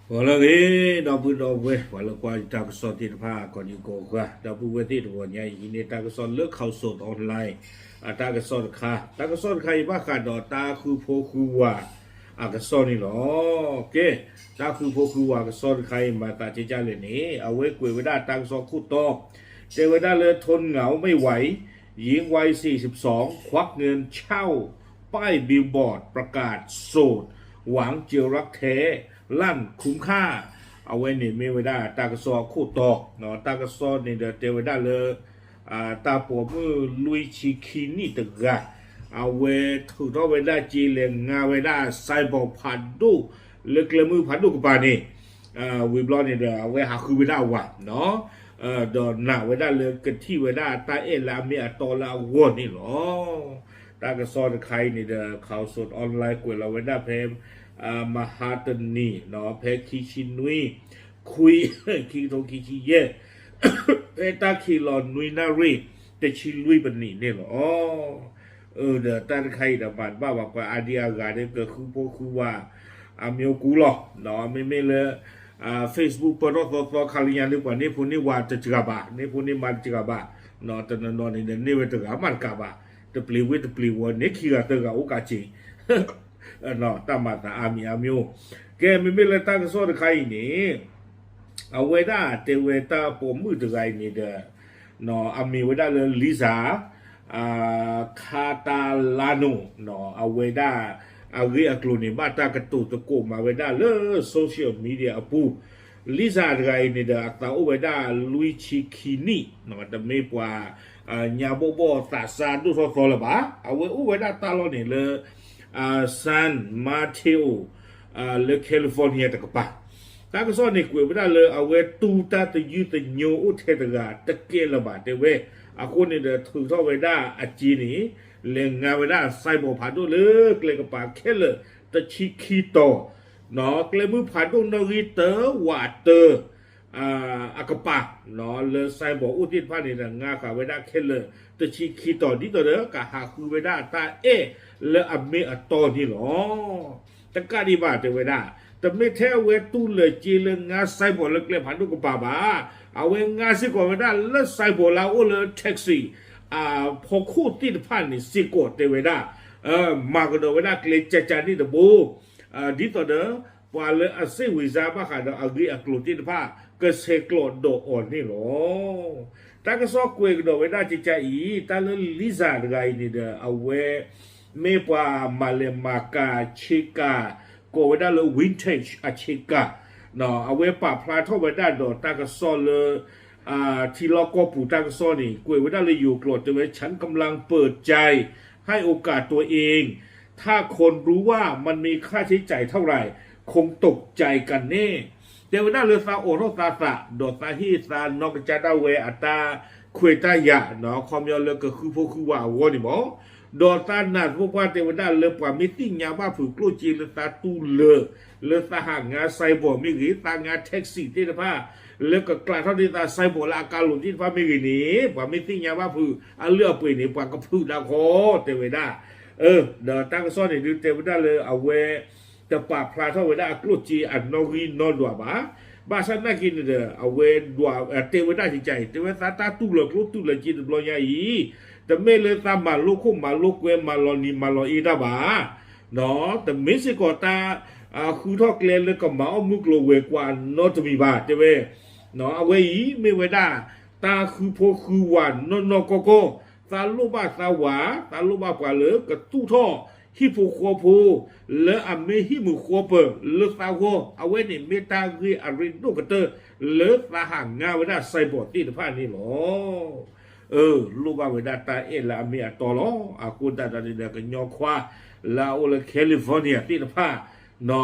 ဂီၤလၢအဂ့ၤ ဒီပုၢ်ဒီဝဲၢ် ပှၤလၢကွၢ်ယတၢ်ကစီၣ်သ့ၣ်တဖၣ် ကိးဒံကိးဂၤ ဒီပုၢ်ဝဲၢ်သ့ၣ်တဂီၤညါအံၤ ဟံးန့ၢ်တၢ်ကစီၣ်လၢ Khaosod Online အတၢ်ကစီၣ်တခါ, တၢ်ကစီၣ်တခါအံၤဘၣ်ဃးဒီးတၢ်ဃုဖိဃုဝၤအကစီၣ်န့ၣ်လီၤ. ကဲ, တၢ်ဃုဖိဃုဝၤအကစီၣ်တခါအံၤ မၤသးကဲကၢ်လဲၣ်န့ၣ် အဝဲကွဲးဝဲဒၣ်တၢ်ကစီၣ်ခိၣ်တီ, တဲဝဲဒၣ်လၢ ทนเหงาไม่ไหว หญิงวัยสี่สิบสอง ควักเงินเช่าป้ายบิลบอร์ดประกาศโสด หวังจะรักแท้ ลั่นคุ้มค่า အဝဲန့ၣ်မ့ၢ်ဝဲဒၣ်တၢ်ကစီၣ်အခိၣ်တီ, တၢ်ကစီၣ်န့ၣ်ဒီးတဲဝဲဒၣ်လၢ တၢ်ပိာ်မုၣ်လွံၢ်ဆံခံနံၣ်တဂၤ အဝဲထုးထီၣ်ဝဲဒၣ်စ့လဲၤငါဝဲဒၣ် ဆိုင်ဘော် ဖးဒိၣ် လၢကျဲမုၢ်ဖးဒိၣ်ကပၤန့ၣ်, ဝံၤဘျီန့ၣ်ဒီး အဝဲဟးဃုဝဲဒၣ်အဝၤ ဒီးနာ်ဝဲဒၣ်လၢကထံၣ်ဝဲဒၣ်တၢ်အဲၣ်လၢအမ့ၢ်အတီလၢအဂီၢ်န့ၣ်လီၤ. တၢ်ကစီၣ်တခါအံၤန့ၣ်ဒီး Khaosod Online ကွဲးလီၤဝဲဒၣ်ဖဲ မဟါတနံၤ ဖဲခံဆံနွံ ခွံ ခံကထိခံဆံယဲၢ် ဖဲတၢ်ခံးလီၤနွံနၣ်ရံၣ် တဆံလွံၢ်ပနံးန့ၣ်လီၤ. ဒီးတၢ်တခါအံၤဒီးမၤတဘၣ်ဘၣ် ပှၤအါဒံအါဂၤဒီးကဃုဖိဃုဝၤ အမျိုးကူလီၤ. မ့မ့ၢ်လၢ Facebook ပၢထီၣ်သီသီခါလၢညါဒီး ပှၤန့ၢ်ဖိန့ၢ်ဝၤတစှၤဘၣ်, န့ၢ်ဖိန့ၢ်မါတစှၤဘၣ်, တနီၤနီၤန့ၣ်ဒီးန့ၢ်ဝဲတဂၤမးတကးဘၣ်, တပျံၤဝ့တပျံၤဝီၤန့ၢ်ခံဂၤသၢဂၤအိၣ်ကးစ့ၢ် တၢ်မၤသးအါမံၤအါမျိုး. ကဲ မ့မ့ၢ်လၢတၢ်ကစီၣ်တခါအံၤန့ၣ် အဝဲဒၣ်တဲဝဲတၢ်ပိာ်မုၣ်တဂၤအံၤန့ၣ်ဒီး အမံၤဝဲဒၣ်လၢ Lisa Catalano အဝဲဒၣ်အဂ့ၢ်အကျိၤန့ၣ် ဘၣ်တၢ်ကတိၤသကိးမၤဝဲဒၣ်လၢ social media အပူၤ. Lisa တဂၤအံၤန့ၣ်ဒီး အသးအိၣ်ဝဲဒၣ်လွံၢ်ဆံခံနံၣ်, တမ့ၢ်ပှၤ ညါဘီၣ်ဘီၣ်သးစၢ်ဒိၣ်ထီၣ်သီလၢၤဘၣ်. အဝဲအိၣ်ဝဲဒၣ်တၢ်လီၢ်န့ၣ်လၢ San Mateo လၢ California တကပၤ. တၢ်ကစီၣ်န့ၣ်ကွဲးဝဲဒၣ်လၢအဝဲတူၢ်တၢ်သယုၢ်သညိအိၣ်ထဲတဂၤတကဲလၢၤဘၣ်တဲဝဲ, အဃိန့ၣ်ဒီးထုးထီၣ်ဝဲဒၣ်အစ့န့ၣ် လဲၤငါဝဲဒၣ် ဆိုင်ဘော် ဖးဒိၣ်လၢကျဲကပၤခဲလၢာ်တဆံခံတီၤ, ကျဲမုၢ်ဖးဒိၣ်နီၣ်ဂံၢ်တၢ ဝးတၢ အကပၤ လၢ ဆိုင်ဘော် အိၣ်သ့ၣ်တဖၣ်န့ၣ်ဒီး ငါဃာ်ဝဲဒၣ်ခဲလၢာ်တဆံခံတီၤ ဒ်သိးဒီးကဟးဃုဝဲဒၣ်တၢ်အဲၣ်လၢအမ့ၢ်အတီန့ၣ်လီၤ. တကးဒံးဘၣ်တဲဝဲဒၣ်, တမ့ၢ်ထဲအဝဲတူၢ်လၢာ်စ့လၢငါ ဆိုင်ဘော် လၢကျဲဖးဒိၣ်ကပၤဘၣ်, အဝဲငါစ့ၢ်ကီးဝဲဒၣ်လၢ ဆိုင်ဘော် လၢအအိၣ်လၢ taxi အဖီခိၣ်သ့ၣ်တဖၣ်န့ၣ်စ့ၢ်ကီးတဲဝဲဒၣ်, မၤကဒီးဝဲဒၣ်ကျဲကကန့ၣ်တဘိ ဒ်သိးဒီး ပှၤလၢအစ့ၣ်ဝံၤစါဘၣ်ဃးဒီးအဂ့ၢ်အကျိၤသ့ၣ်တဖၣ် ကဆဲးကျိးဒီးအီၤန့ၣ်လီၤ. တၢ်ကစီၣ်ကွဲးကဒီးဝဲဒၣ်ကကအံၤ တၢ်လၢ Lisa တဂၤအံၤန့ၣ်ဒီး အဝဲ မ့ၢ်ပှၤမၤလဲၤမၤကၤဆ့ကၤ ကိးဝဲဒၣ်လၢ vintage အဆ့ကၤ, အဝဲပာ်ဖျါထီၣ်ဝဲဒၣ်ဒီးတၢ်ကစီၣ်လၢ ထံလီၢ်ကီၢ်ပူၤတၢ်ကစီၣ်န့ၣ် ကွဲးဝဲဒၣ်လၢယိၤကျိာ်တဲဝဲ ฉันกำลังเปิดใจให้โอกาสตัวเอง ถ้าคนรู้ว่ามันมีค่าใช้จ่ายเท่าไหร่ คงตกใจกันแน่ တဲဝဲဒၣ်လၢသးအိးထီၣ်သးသး ဒီးသးဟ့ၣ်သးနီၢ်ကစၢ်ဒၣ်ဝဲအတၢ်ခွဲးတၢ်ယာ် ခီပညီလၢကဃုဖိဃုဝၤအဂီၢ်န့ၣ်မး, ဒီးသးနာ်သပှၢ်ပှၢ်တဲဝဲဒၣ်လၢပှၤမ့ၢ်သ့ၣ်ညါဘၣ်ဖုးကျိၣ်စ့လၢသးတူၢ်လၢာ် လၢသးဟးငါ ဆိုင်ဘော် မ့ၢ်ဂ့ၤ, သးငါ taxi သ့ၣ်တဖၣ် လၢကကျးထီၣ်န့ၢ်သး ဆိုင်ဘော် လၢအကါလိၤသ့ၣ်တဖၣ်မ့ၢ်ဂ့ၤန့ၣ် ပှၤမ့ၢ်သ့ၣ်ညါဘၣ်ဖုးအလုၢ်အပှ့ၤန့ၣ် ပှၤကဖုးဒၣ်ခီ တဲဝဲဒၣ် ဒီးတၢ်ကစီၣ်န့ၣ်ဒုးတဲဝဲဒၣ်လၢအဝဲ တပာ်ဖျါထီၣ်ဝဲဒၣ်အကျိၣ်စ့အနီၣ်ဂံၢ်နီၣ်ဒွးဘၣ်. ဘၣ်ဆၣ်နာ်က့န့ၣ်ဒီး အဝဲဒွးတဲဝဲဒၣ်ကကအံၤ တဲဝဲသးတၢ်တူၢ်လၢာ်ကျိၣ်တူၢ်လၢာ်စ့တဘျီညါအံၤ တမ့ၢ်လၢသးမၤလိခိၣ်မၤလိကွဲမၤလီၤနံၤမၤလီၤအ့တၢ်ဘၣ် တမ့ၢ်စ့ၢ်ကီးတၢ် ဃုထီၣ်ကျဲလၢကမၤအီၣ်မုၢ်ကျိၤဝဲၤကွာ်နီတမံၤဘၣ် တဲဝဲ အဝဲအံၤမ့ၢ်ဝဲဒၣ် တၢ်ဃုဖိဃုဝၤနီၢ်နီၢ်ကီၢ်ကီၢ်, သးလိၣ်ဘၣ်သးဝၤ, သးလိၣ်ဘၣ်ပှၤလၢကသူၣ်ထီၣ်ဟံၣ်ဖိဃီဖိ လၢအမ့ၢ်ဟံၣ်မုာ်ဃီပၢၤလၢသးဂီၢ်, အဝဲန့ၣ်မ့ၢ်တၢ်ဂ့ၢ်အရ့ဒိၣ်ကတၢၢ် လၢသးဟးငါဝဲဒၣ် ဆိုင်ဘော် သ့ၣ်တဖၣ်န့ၣ်လီၤ. လိၣ်ဘၣ်ဝဲဒၣ်တၢ်အဲၣ်လၢအမ့ၢ်အတီလီၤ. အဃိသတးဒီးန့ၣ်ဒီး ကညီခွါလၢအအိၣ်လၢ California သ့ၣ်တဖၣ်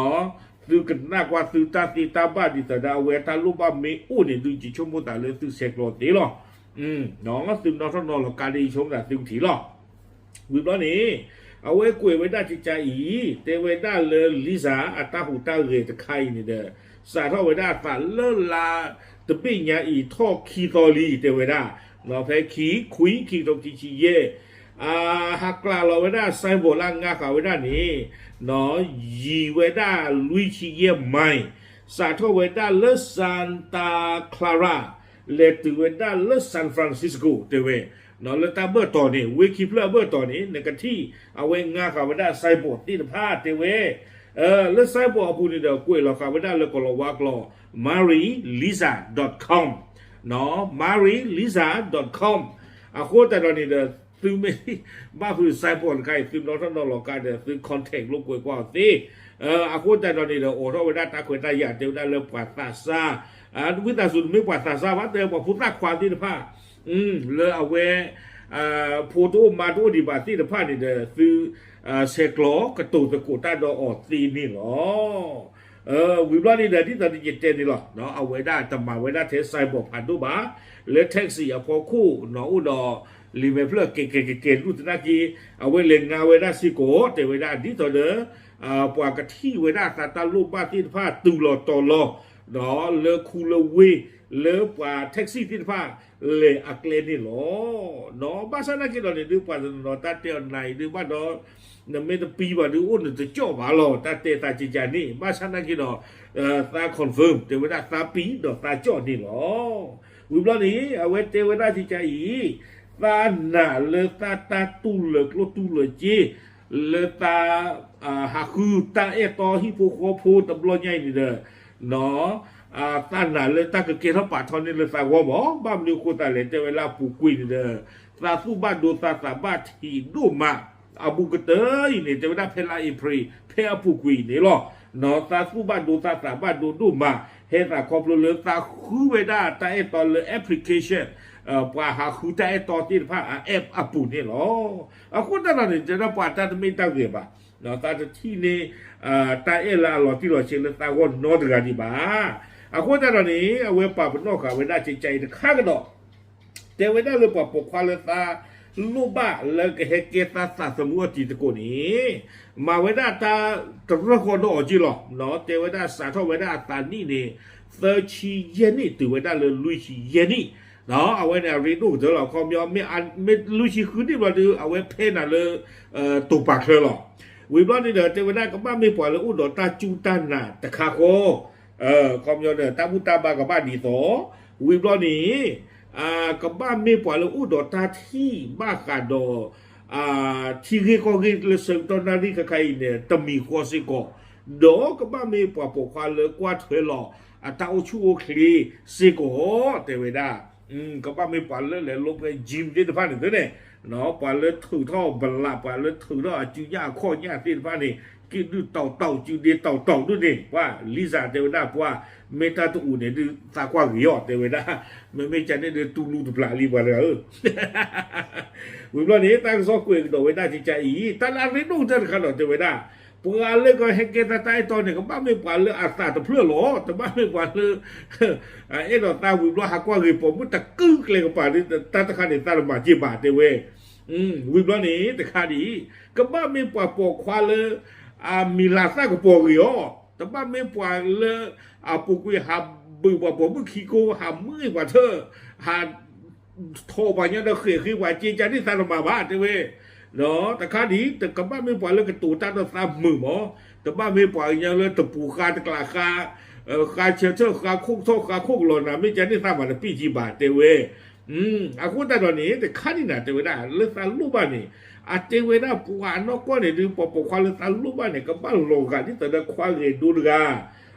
သုကနၣ်ကွၢ်သုတၢ်သ့တၢ်ဘၣ်ဒ်သိးဒီး အဝဲတၢ်လိၣ်ဘၣ်မ့ၢ်အိၣ်န့ၣ် ဒုးယဆိကမိၣ်သးလၢသုဆဲးကျိးသ့လီၤ. သုနီၣ်ထီၣ်နီၣ်လီၤကါဒ်ယဆိကမိၣ်သးသုကထံၣ်လီၤ. ဝံၤဘျီန့ၣ် အဝဲကွဲးဝဲဒၣ်ကကအံၤ တဲဝဲဒၣ်လၢ Lisa အတၢ်ဟူးတၢ်ဂဲၤတခါအံၤန့ၣ်ဒီး စးထီၣ်ဝဲဒၣ်အသးလၢလါတဘ့ၣ်ညါအံၤထီၣ်ခံသီလံ တဲဝဲဒၣ် ဖဲခံခွံခံကထိခံဆံယဲၢ် ဟးကျးလီၤဝဲဒၣ် ဆိုင်ဘော် လၢအငါဃာ်ဝဲဒၣ်န့ၣ် ယံၤဝဲဒၣ်လွံၢ်ဆံယဲၢ်မံၤ စးထီၣ်ဝဲဒၣ်လၢ Santa Clara လဲၤတုၤဝဲဒၣ်လၢ San Francisco တဲဝဲ, လၢတၢ်ဘၢၣ်တီၤန့ၣ် ဝ့ၢ်ခံဖျၢၣ်အဘၢၣ်တီၤန့ၣ် နကထံၣ် အဝဲငါဃာ်ဝဲဒၣ် signboard သ့ၣ်တဖၣ်တဲဝဲ, လၢ signboard အပူၤန့ၣ်ဒီး ကွဲးလီၤဃာ်ဝဲဒၣ်လၢကီၤလၤဝါကျိာ် marylisa dot com, marylisa dot com. အဃိသတးဒီးန့ၣ်ဒီး သုမ့ၢ်ဘၣ်ဃုာ် signboard တခါအံၤ သုနီၣ်ထီၣ်နီၣ်လီၤကါဒီး သု contact လိာ်ကွဲးကွၢ်အီၤသ့. အဃိသတးဒီးန့ၣ်ဒီး အိးထီၣ်ဝဲဒၣ်တၢ်ခွဲးတၢ်ယာ် တဲဝဲဒၣ်လၢပှၤသးစၢ်, ဝံသးစူၤ တမ့ၢ်ပှၤသးစၢ်ဘၣ် တဲပှၤဖိသၣ်ခွါသ့ၣ်တဖၣ် လၢအဝဲ ဖိတအိၣ်မါတအိၣ်ဒံးဘၣ်သ့ၣ်တဖၣ်န့ၣ်ဒီး သုဆဲးကျိးကတိၤသကိးတၢ်ဒီးအီၤသ့န့ၣ်လီၤ. ဝံၤဘျီန့ၣ်ဒီး ဒ်သိးယတဲန့ၣ်လီၤ, အဝဲဒၣ်တမၤဝဲဒၣ်ထဲ signboard ဖးဒိၣ်ဘၣ်, လၢ taxi အဖီခိၣ် အိၣ်ဒီးလံာ်မဲာ်ဖျၢၣ်ကဲၤကဲၤကဲၤကဲၤဒူၣ်သနာ်က့ အဝဲလဲၤငါဝဲဒၣ်စ့ၢ်ကီး တဲဝဲဒၣ် ဒ်သိးဒီး ပှၤကထံၣ်ဝဲဒၣ်သးတၢ်လိၣ်ဘၣ်သ့ၣ်တဖၣ်တုၤလီၤတီၤလီၤ လၢခူလၢဝ့ၢ် လၢပှၤ taxi သ့ၣ်တဖၣ် လဲၤအကျဲန့ၣ်လီၤ. ဘၣ်ဆၣ်သနာ်က့ဒီးန့ၣ် ဒုးပှၤတနီၤနီၤ တၢ်တဲအီၤနၤအံၤဒုးဘၣ်ဒီး နမ့ၢ်တပံဘၣ်ဒုး အိၣ်နတကၠီၣ်ဘၣ်လီၤ တၢ်တဲသးကကန့ၣ်. ဘၣ်ဆၣ်သနာ်က့ဒီး သး confirm တဲဝဲဒၣ်သးပံဒီးသးကၠီၣ်န့ၣ်လီၤ. ဝံၤဘျီန့ၣ် အဝဲတဲဝဲဒၣ်ကကအံၤ သးနာ်လၢသးတၢ်တူၢ်လၢာ်ကျိၣ်တူၢ်လၢာ်စ့ လၢသး ဟးဃုတၢ်အဲၣ်တီဟံၣ်ဖိဃီဖိတဘျီညါအံၤန့ၣ်ဒီး သးနာ်လၢတၢ်ကကဲထီၣ်ပာ်ထီၣ်န့ၢ်လၢသးဂီၢ်မး. ဘၣ်မနုၤအဃိသတးလဲၣ် တဲဝဲလၢအပူၤကွံာ်န့ၣ်ဒီး သးသူၣ်ဘၣ်ဒိသးသးဘၣ်ထံးဒိၣ်မး အဘူးကတၢၢ်အံၤန့ၣ် တဲဝဲဒၣ်ဖဲလါအ့ဖြ့ၣ် ဖဲအပူၤကွံာ်အံၤန့ၣ်လီၤ. သးသူၣ်ဘၣ်ဒိသးသးဘၣ်ဒိဒိၣ်မး ဟဲသးခီဖျိလၢသးဃုဝဲဒၣ်တၢ်အဲၣ်တီလၢ application ပှၤဟးဃုတၢ်အဲၣ်တီသ့ၣ်တဖၣ်အ app အပူၤန့ၣ်လီၤ. အဃိသတးဒီးန့ၣ် တဲဒၣ်ပှၤတၢ်တမ့ၢ်တၢ်ဂ့ၤဘၣ် သးတထံၣ်န့ၢ် တၢ်အဲၣ်လၢအလီၤတံၢ်လီၤဆဲးလၢသးဂီၢ်နီတဂၤဒံးဘၣ်. အဃိသတးဒီးန့ၣ် အဝဲပာ်ပနီၣ်ဃာ်ဝဲဒၣ်ကကအံၤတခါကဒီး တဲဝဲဒၣ်လၢပှၤပိာ်ခွါလၢသးလိၣ်ဘၣ်လၢကဟဲကဲသးသးသမူအတံၤသကိးန့ၣ် မၤဝဲဒၣ်တၢ်တရၢၢ်ဃီဒီးအီၤက့လီၤ. တဲဝဲဒၣ်စးထီၣ်ဝဲဒၣ်အသးနံၣ်န့ၣ် သၢဆံယဲၢ်နံၣ်တုၤဝဲဒၣ်လၢလွံၢ်ဆံယဲၢ်နံၣ် အဝဲန့ၣ်အရ့ဒိၣ်ကတၢၢ်လီၤ. ခီပညီ မ့ၢ်လွံၢ်ဆံဃုနံၣ်ဘျီဒုး အဝဲဖဲနၤလၢ တိာ်ပာ်ချၢလီၤ. ဝံၤဘျီန့ၣ်ဒီး တဲဝဲဒၣ်ကဘၣ်မ့ၢ်ပှၤလၢအိၣ်ဒီးတၢ်စူၢ်တၢ်နာ်တခါဃီ ခီပညီန့ၣ် တၢ်ဘူၣ်တၢ်ဘါကဘၣ်ဒ်သိး ဝံၤဘျီန့ၣ် ကဘၣ်မ့ၢ်ပှၤလၢအိၣ်ဒီးတၢ်ထံၣ်ဘၣ်ဃးဒီး ထံဂ့ၢ်ကီၢ်ဂ့ၢ်လၢဆၢကတီၢ်နၣ်ရံၣ်ခါခါအံၤန့ၣ် တမံၤဃီစ့ၢ်ကီး, ဒီးကဘၣ်မ့ၢ်ပှၤပိာ်ခွါလၢကွၢ်ထွဲလီၤအတၢ်အိၣ်ဆူၣ်အိၣ်ချ့စ့ၢ်ကီး တဲဝဲဒၣ် ကဘၣ်မ့ၢ်ပှၤလၢလဲၤလိာ်ကွဲ gym သ့ၣ်တဖၣ်န့ၣ်သ့န့ၣ်, ပှၤလၢထုးထီၣ်ဘလး ပှၤလၢထုးထီၣ်အစုညၣ်အခီၣ်ညၣ်သ့ၣ်တဖၣ်န့ၣ် က့ၤဒုးတီၤတီၤ စုဒ့တီၤတီၤဒုးန့ၣ် ပှၤ Lisa တဲဝဲဒၣ် ပှၤမ့ၢ်တၢ်တအိၣ်န့ၣ်ဒုး သးကွၢ်ဂ့ၤအီၤ တဲဝဲဒၣ်, မ့မ့ၢ်ကန့ၣ်ဒုး တူၢ်လူတပျၢ်လံပှၤတဂၤဧၢ ဝံၤဘျီန့ၣ် တၢ်ကစီၣ်ကွဲးကဒီးဝဲဒၣ်ကကအံၤ တၢ်လၢအရ့ဒိၣ်ကတၢၢ်တခါဒီးတဲဝဲဒၣ်, ပှၤလၢကဟဲကဲသးတၢ်အဲၣ်တီန့ၣ် ကဘၣ်မ့ၢ်ပှၤလၢအသးတဖျၢၣ်လီၤ. တဘၣ်မ့ၢ်ပှၤလၢ အဲၣ်ဒိးသးဝံၤဘျီဟးကွၢ်ဂ့ၤပိာ်မုၣ်တကုၢ်ကျဲကပၤဒီး တၢ်တခါန့ၣ် သးတမၤက့ၤဘၣ်တဲဝဲ ဝံၤဘျီန့ၣ် တခါဒံး ကဘၣ်မ့ၢ်ပှၤပိာ်ခွါလၢ အမံၤလၤသၣ်ကပီၤဂ့ၤအီၤ, တဘၣ်မ့ၢ်ပှၤလၢ အပူၤကွံာ်ဟးဘုးပှၤပိာ်မုၣ်ခံကိ ဟးမုၢ်ပှၤထၢၣ် ဟး ထီၣ်ပှၤညီဒီးဃဲးဃ့ပှၤက့ၤကန့ၣ်သးတမၤဘၣ်တဲဝဲ, တခါဒံး တကဘၣ်မ့ၢ်ပှၤလၢကတိၤတၢ်ဒီးသးမုာ်မး, တဘၣ်မ့ၢ်ပှၤကညီလၢတပူၤဃါတကျးဃါ ဃါဆၢထၢၣ်ဃါခိၣ်ထီၣ်ဃါခိၣ်ကလီၤနၤ မ့ၢ်ကန့ၣ်သးမၤတပံၢ်ကံဘၣ်တဲဝဲ အဃိသတးဒီးန့ၣ် တခါန့ၣ်နၤတဲဝဲဒၣ် လၢသးလိၣ်ဘၣ်န့ၣ် အတဲဝဲဒၣ်ပှၤအနီၢ်ကီၢ်န့ၣ်ဒုး ပှၤပိာ်ခွါလၢသးလိၣ်ဘၣ်န့ၣ် ကဘၣ်လီၤဂာ်ဒ်သိးဒီးခွါဂဲၤဒိတဂၤ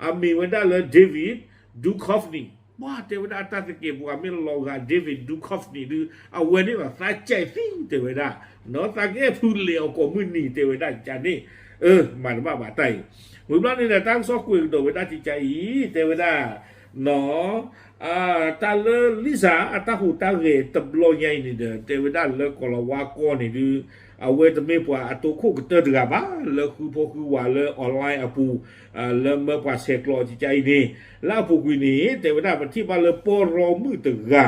အမံၤဝဲဒၣ်လၢ David Duchovny ပှၤတဲဝဲဒၣ်တၢ်သကဲးပဝးမ့ၢ်လီၤဂာ် David Duchovny ဒုး အဝဲန့ၣ်ဘၣ်သးကဲသံတဲဝဲဒၣ် သးကအဲၣ်ဖုလဲၤအီၤကိးမုၢ်နံၤတဲဝဲဒၣ်ကန့ၣ် မၤတဘၣ်ဘၣ်တၢ်အံၤ ဝံၤဘျီန့ၣ်ဒီး တၢ်ကစီၣ်ကွဲးကဒီးဝဲဒၣ်ကကအံၤ တဲဝဲဒၣ် တၢ်လၢ Lisa အတၢ်ဟူးတၢ်ဂဲၤတဘျီညါအံၤန့ၣ်ဒီး တဲဝဲဒၣ်လၢကီၤလၤဝါကီၢ်န့ၣ်ဒုး အဝဲတမ့ၢ်ပှၤအတိခိၣ်ကတၢၢ်တဂၤဘၣ် လၢဃုဖိဃုဝၤလၢ online အပူၤ လၢမၢပှၤဆဲးကျိးကကအံၤန့ၣ် လၢအပူၤကွံာ်န့ၣ် တဲဝဲဒၣ်ပထံၣ်ဘၣ်လၢပီၢ်ရီမုၣ်တဂၤ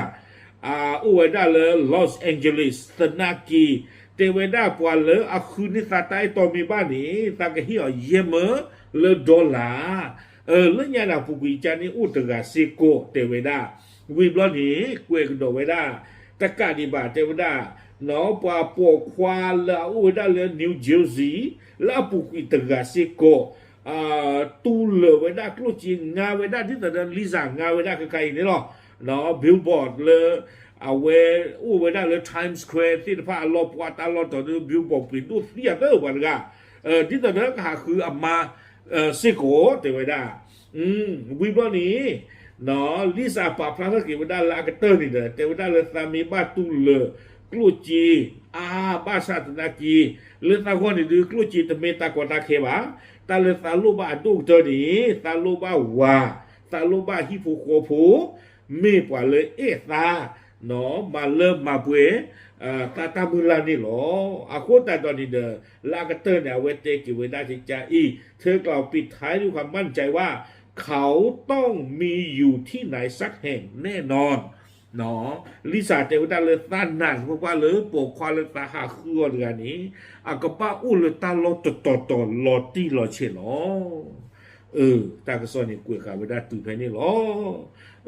အိၣ်ဝဲဒၣ်လၢ Los Angeles သနာ်က့ တဲဝဲဒၣ်ပှၤလၢအဃုန့ၢ်သးတၢ်အဲၣ်တီမ့ၢ်ဘၣ်န့ၣ် သးကဟ့ၣ်အီၤယဲၢ်မၢလၢ dollar လၢညါန့ၣ်အပူၤကွံာ်ကန့ၣ်အိၣ်တဂၤစ့ၢ်ကီးတဲဝဲဒၣ်, ဝံၤဘျီန့ၣ် ကွဲးကဒီးဝဲဒၣ် တကးဒံးဘၣ်တဲဝဲဒၣ် ပှၤပိာ်ခွါလၢအအိၣ်ဝဲဒၣ်လၢ New Jersey လၢအပူၤကွံာ်တဂၤစ့ၢ်ကီး တူၢ်လၢာ်ဝဲဒၣ်ကျိၣ်စ့ ငါဝဲဒၣ်ဒ်သိးဒီး Lisa ငါဝဲဒၣ်ခဲခါအံၤန့ၣ်လီၤ. billboard လၢ အဝဲအိၣ်ဝဲဒၣ်လၢ Times Square သ့ၣ်တဖၣ်အလီၢ်ပှၢ်တၢ်လီၢ်တီၤဒီး billboard ပှ့ၤဒိၣ်သံအသၢပှၤတဂၤ ဒ်သိးဒီးကဟးဃုအမါစ့ၢ်ကီးတဲဝဲဒၣ် ဝံၤဘျီန့ၣ် Lisa ပာ်ဖျါထီၣ်က့ၤဝဲဒၣ်လၢအကတၢၢ်န့ၣ်ဒီး တဲဝဲဒၣ်လၢသးမ့ၢ်ဘၣ်တူၢ်လၢာ်ကျိၣ်စ့ အါဘၣ်ဆၣ်သနာ်က့ လၢသးဂီၢ်န့ၣ်ဒုး ကျိၣ်စ့တမ့ၢ်တၢ်ကီတၢ်ခဲဘၣ်. တၢ်လၢသးလိၣ်ဘၣ်အဒိၣ်ကတၢၢ်န့ၣ် သးလိၣ်ဘၣ်ဝၤ, သးလိၣ်ဘၣ်ဟံၣ်ဖိဃီဖိ, မ့ၢ်ပှၤလၢအဲၣ်သး မၤလၢမၤပှဲၤ သးတၢ်မုၢ်လၢ်န့ၣ်လီၤ. အဃိသတးဒီးန့ၣ်ဒီး လၢအကတၢၢ်န့ၣ် အဝဲတဲက့ၤဝဲဒၣ်ကကါအံၤ เธอกล่าวปิดท้ายด้วยความมั่นใจว่า เขาต้องมีอยู่ที่ไหนสักแห่งแน่นอน Lisa တဲဝဲဒၣ်လၢသးနာ်သပှၢ်ပှၢ်လၢပိာ်ခွါလၢသးဟးဃုအီၤတဂၤန့ၣ် အကဘၣ်အိၣ်လၢတၢ်လီၢ်တတီၤတီၤလီၤတံၢ်လီၤဆဲးလီၤ. အၢ တၢ်ကစီၣ်န့ၣ်ကွဲးဃာ်ဝဲဒၣ်တုၤဖဲန့ၣ်လီၤ.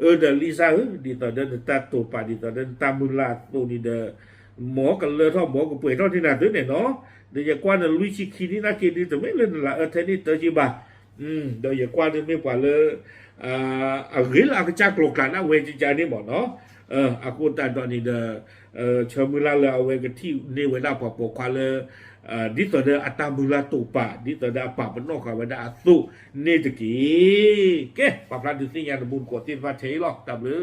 အၢ ဒီး Lisa ဧၢ, ဒ်သိးဒီးနတၢ်တိာ်ပာ် ဒ်သိးဒီးနတၢ်မုၢ်လၢ်အသိးန့ၣ်ဒီး မ်ကလၢထီၣ် မ်ကပှဲၤထီၣ်န့ၢ်နၤသ့န့ၣ်နီၤ. ဒီးယကွၢ်နလွံၢ်ဆံခံနံၣ်နာ်က့ဒုး တမ့ၢ်လၢနလၤအၢထဲန့ၣ်တၢ်က့ဘၣ်. ဒီးယကွၢ်ဒုးမ့ၢ်ပှၤလၢ အဂ့ၤလၢအကစၢ်ကျိၤကျးဒၣ်ဝဲကကါန့ၣ်မ့ၢ်နီၤ. အဃိသတးဒီးန့ၣ်ဒီး ဆၢမုၢ်လၢ်လၢအဝဲကထံၣ်န့ၢ်ဝဲဒၣ်ပှၤပိာ်ခွါလၢ ဒ်သိးဒီးအတၢ်မုၢ်လၢ်တိာ်ပာ် ဒ်သိးဒီးအပာ်ပနီၣ်ဃာ်ဝဲဒၣ်အသိးန့ၣ်တက့ၢ်. ကဲ ပာ်ဖျါဒုးသ့ၣ်ညါတမူတကိးသ့ၣ်တဖၣ်ထဲအံၤလီၤ. တၢ်ဘျုး